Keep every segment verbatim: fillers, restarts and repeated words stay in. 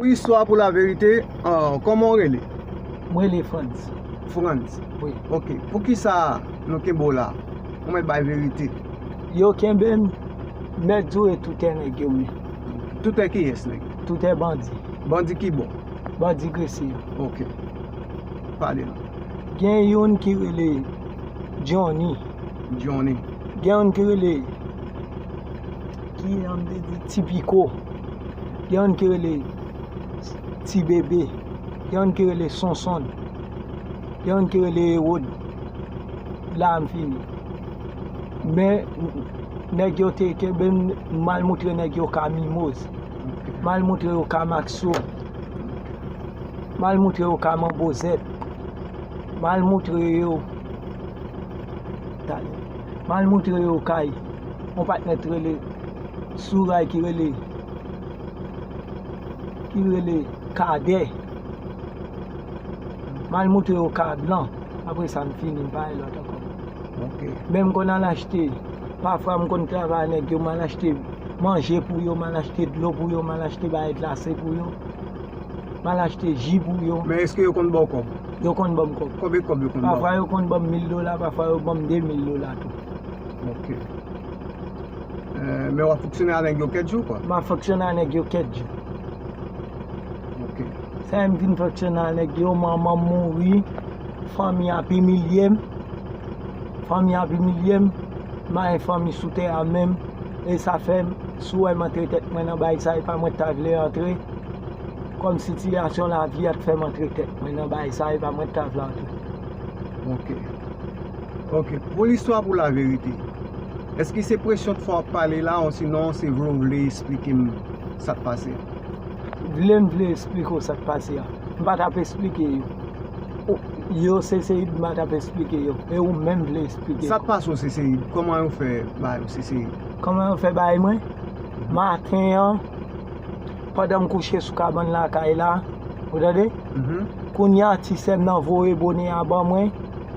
Pou istwa, pou laverite, ah, kòman w rele? Mwen rele Frantz. Frantz. Wi. Ok. Poukisa nou kenbe w la? Ou mèt bay verite. Yo kenbe m, mèt di w e toutè nèg yo men. Toutè kiyès, nèg? Toutè bandi. Bandi ki bò? Bandi Gresye yo. Ok. Pale non. Gen youn ki rele Johnny. Johnny. Gen youn ki rele, ki jan m te di, Tipiko. Gen youn ki rele Ti Bebe. Gen youn ki rele Sonson. Gen youn ki rele Ewod. La m fini. Men nèg yo te kenbe m, m al moutre nèg yo ka Mimoz. M al moutre yo ka Makso. M al moutre yo ka Manbo Zèb. M al moutre yo. Tande. M al moutre yo kay yon patnè t rele Souray ki rele ki rele Kadè. M al moutre yo ka Blan. Apre sa, m fini, m pa gen lòt ankò. Ok. Men m konn al achte, pafwa m konn travay nèg yo, m al achte manje pou yo, m al achte dlo pou yo, m al achte bagay glase pou yo, m al achte ji pou yo. Men èske yo konn ba w kòb? Yo konn ban m kòb. Konbyen kòb yo konn ba w? Pafwa yo konn ban m mil dola, pafwa yo ban m de mil dola tou. Ok. Eh, men w ap fonksyone ak nèg yo kèk jou, kwa? M ap fonksyone ak nèg yo kèk jou. Ok. Sa m vin fonksyone ak nèg yo, manman m mouri, fanmi ap imilye m. Fanmi ap imilye m, m pa gen fanmi sou tè a menm. E sa fè m, si w wè m antre tèt mwen nan bagay sa, e pa mwen t ta vle antre. Kòm sitiyasyon lavi a t fè m antre tèt mwen nan bagay sa, e pa mwen t ta vle antre. Ok. Ok. Pou listwa, pou laverite, èske se presyon k fè w ap pale la, osinon se vle w vle esplike m sa k pase a? Vle m vle esplike w sa k pase a. M pa t ap esplike yo. Ou, yo Seseyid, m pa t ap esplike yo. E ou menm vle esplike. Sa k pase w Seseyid? Kòman yo fè ba yo Seseyid? Kòman yo fè bay mwen? Maten an, pandan m kouche sou kabann lakay la, ou tande? Mhm. Kounye a, ti sè m nan voye bonè a ban mwen,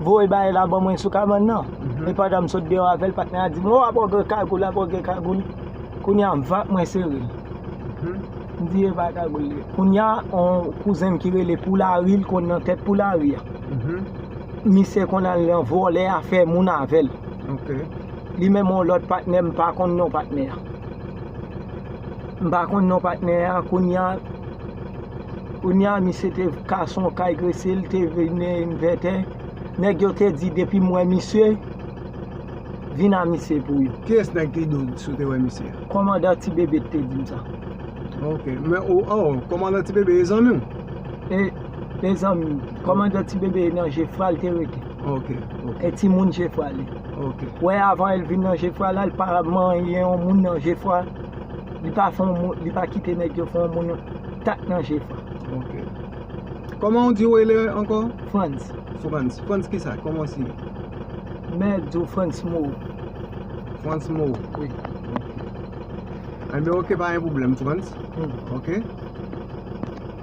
voye bagay la ban mwen sou kabann nan. Mhm. E pandan m sot deyò avè l, patnè a di m, "O, ap gen kagoul, ap gen kagoul." Kounye a, m vant mwen sere l. Mhm. M di, "E pa kagoul li." Kounye a, on kouzen m ki rele Poulari, l konn nan tèt Poulari a. Mhm. Misye konn al nan vòlè a fè moun avè l. Ok. Li menm on lòt patnè, m pa konn non patnè a. M pa konn non patnè a, kounye a, kounye a, misye te kase on kay Gresye, l te vin envètè. Nèg yo te di depi m wè misye, vin a misye pou yo. Kiyès nèg ki di w si w te wè misye? Kòmandan Ti Bebe te di m sa. Ok. Men, o, o, kòmandan Ti Bebe e zanmi w? E, e zanmi, kòmandan Ti Bebe nan Jefra l te rete. Ok, ok, E timoun Jefra li. Ok. Wè, avan l vin nan Jefra la, l pa manyen yon moun nan Jefra. Li pa fè yon moun, li pa kite nèg yo fè yon moun tak nan Jefra. Ok. Kòman w di w rele ankò? Frantz. Frantz. Frantz kisa? Kòman w siyen? Mèt di w Frantz Moreau. Frantz Moreau. Wi. Enben, ok, pa gen pwoblèm, Frantz. Hmm. Ok.